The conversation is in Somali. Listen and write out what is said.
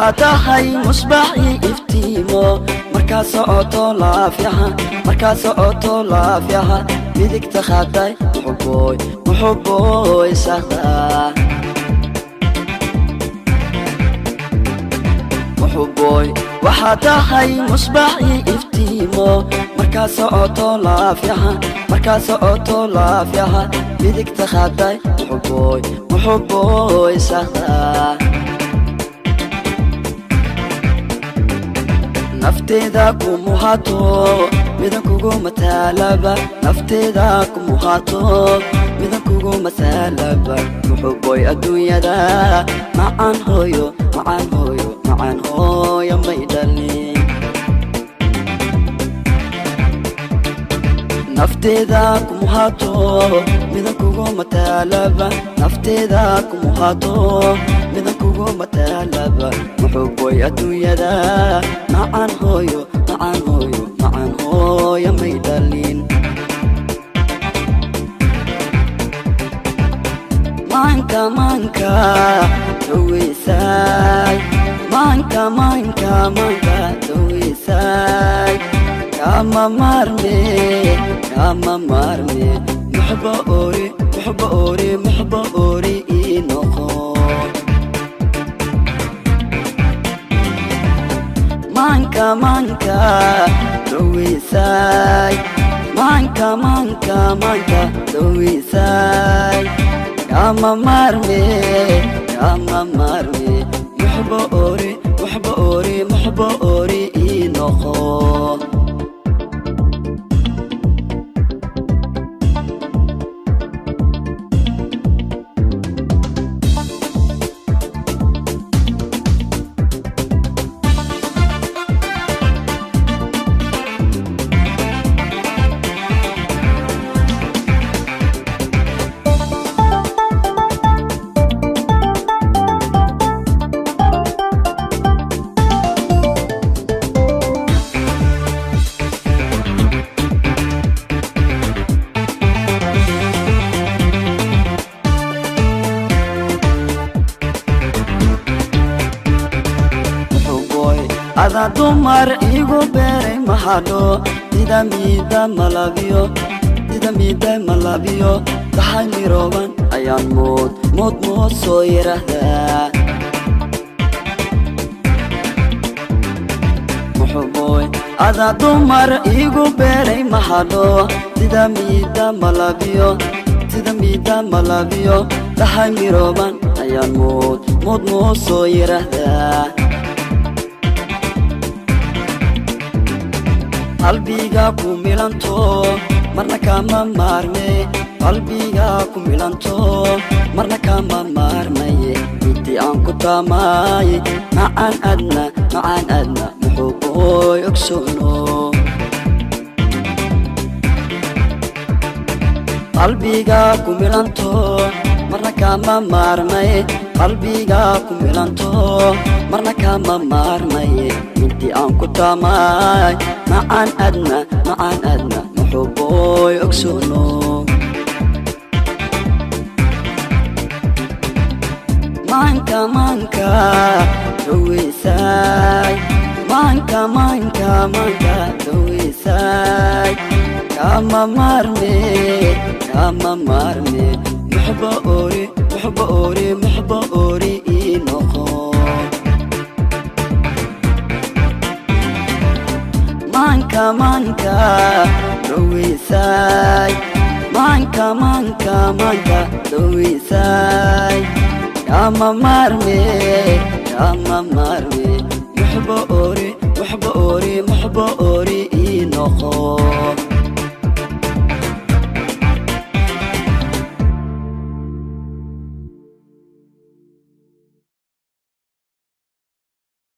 Waxaa tahay musbaxii iftiimo markaa socoto laafyaha markaa socoto laafyaha midigta qaatay muxuboy muxuboy saqdaa muxuboy waxaa tahay musbaxii iftiimo markaa socoto laafyaha markaa socoto laafyaha midigta qaatay muxuboy muxuboy saqdaa nafteeda kumuhato midan kugu mataalaba nafteeda kumuhato midan kugu mataalaba muxuboy adduunyada macaan hooyo macaan hooyo macaan hooyo may dhalin nafteeda kumuhato midan kugu mataalaba nafteeda kumuhato midan kugu mataalaba muxuboy adduunyada macaan hooyo macaan hooyo macaan hooyo may dhalin maanka maanka daweysay maanka maanka maanka daweysay kama maarme kama maarme muxbo ori muxbo ori muxbo ori ii noqo maanka maanka daweysay maanka maanka maanka daweysay kama maarme kama maarme muxbo ori muxbo ori muxbo ori ii noqo. Ada dumar igu beeray mahadho sida miida malabiyo sida miida malabiyo tahay mirooban ayaan mood mood mood soo yiraahdaa muxuboy ada dumar igu beeray mahadho sida miida malabiyo sida miida malabiyo tahay mirooban ayaan mood mood mood soo yiraahdaa qalbiga ku milanto marna kama maarme qalbiga ku milanto marna kama maarmaye intii aan ku taamaay macaan adna macaan adna muxuboy ogsoono qalbiga ku milanto marna kama maarmaye qalbiga ku milanto marna kama maarmaye intii aan ku taamaay macaan adna macaan adna muxuboy ogsoono maanka maanka daweysay maanka maanka maanka daweysay kama maarme kama maarme muxbo ori muxbo ori muxbo ori ii noqo maanka maanka daweysay maanka maanka maanka daweysay kama maarme kama maarme muxbo ori.